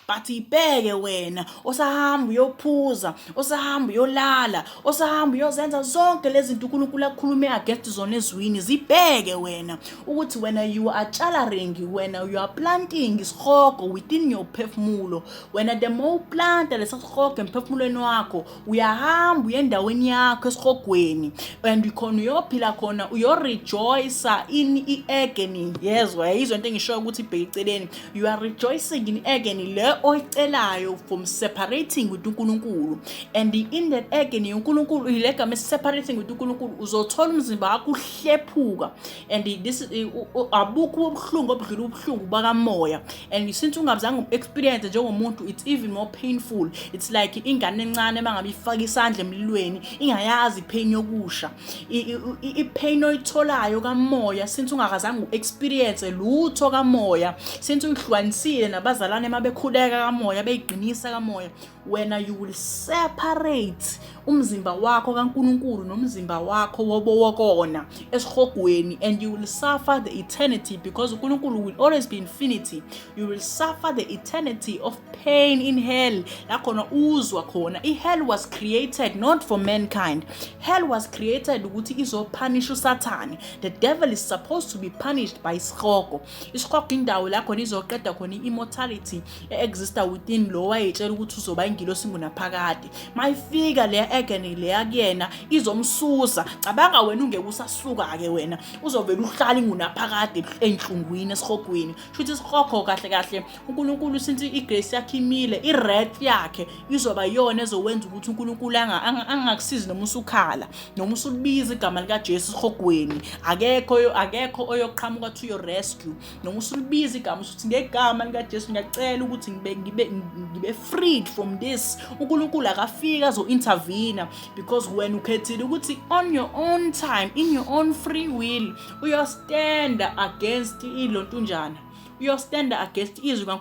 But ibheke wena osahamba uyophuza, osahamba uyolala, osahamba uyozenza zonke lezi zinto uNkulunkulu akhulume against zona ezwini. Zibheke wena ukuthi wena you are challenging, wena you are planting isihogo within your phefumulo. Wena the more uplanta lesa sihogo emphefumulweni wakho, uyahamba uye endaweni yakho esihogweni and khona uyophila khona, uyorejoice in i-agony. Yezwa, yayizwa into engishoyo ukuthi ibheke eceleni. You are rejoicing in agony le oyicelayo from separating with uNkulunkulu, and in that agony uNkulunkulu ile gama separating with uNkulunkulu, uzothola umzimba wakho uhlephuka. And this abukho ubuhlungu obudlula ubuhlungu bakamoya, and since ungabuzange experience njengomuntu, it's even more painful. It's like ingane encane mangabe ifaka isandla emlilweni ingayazi ipain yokusha, ipain oyitholayo kamoya since ungakazange u-experience lutho kamoya, since uyihlukanisile nabazalwane mabekhuleka kamoya, beyiqinisa kamoya. Wena you will separate umzimba wakho kaNkuluNkulu nomzimba wakho wobowokona esihogweni, and you will suffer the eternity because uNkulunkulu will always be infinity. You will suffer the eternity of pain in hell, la khona uzwa khona. I-hell was created not for mankind. Hell was created ukuthi izopunish uSathane. The devil is supposed to be punished by isihogo. Isihogo indawo la khona izoqeda khona i-immortality e-exista within lo wayetshela ukuthi uzoba ingilosi ngunaphakade. Mayifika leya agony leya kuyena, izomsusa. Cabanga wena ungeke usasuka-ke, wena uzovele uhlala ingunaphakade ey'nhlungwini esihogweni. Shuthi isihogo kahle kahle, uNkulunkulu since igrace yakhe imile, i-wrath yakhe izoba iyona ezowenza ukuthi uNkulunkulu angakusizi noma usukhala, noma usulibiza igama likaJesu esihogweni. Akekho oyoqhamuka to your rescue. Noma usulibiza igama usuthi, "Ngegama likaJesu ngiyacela ukuthi ngibe freed from this," uNkulunkulu akafika azo-intervene because wena ukhethile ukuthi on your own time, in your own free will, uyostanda against ilontunjana, uyostanda against izwi kaNkulunkulu.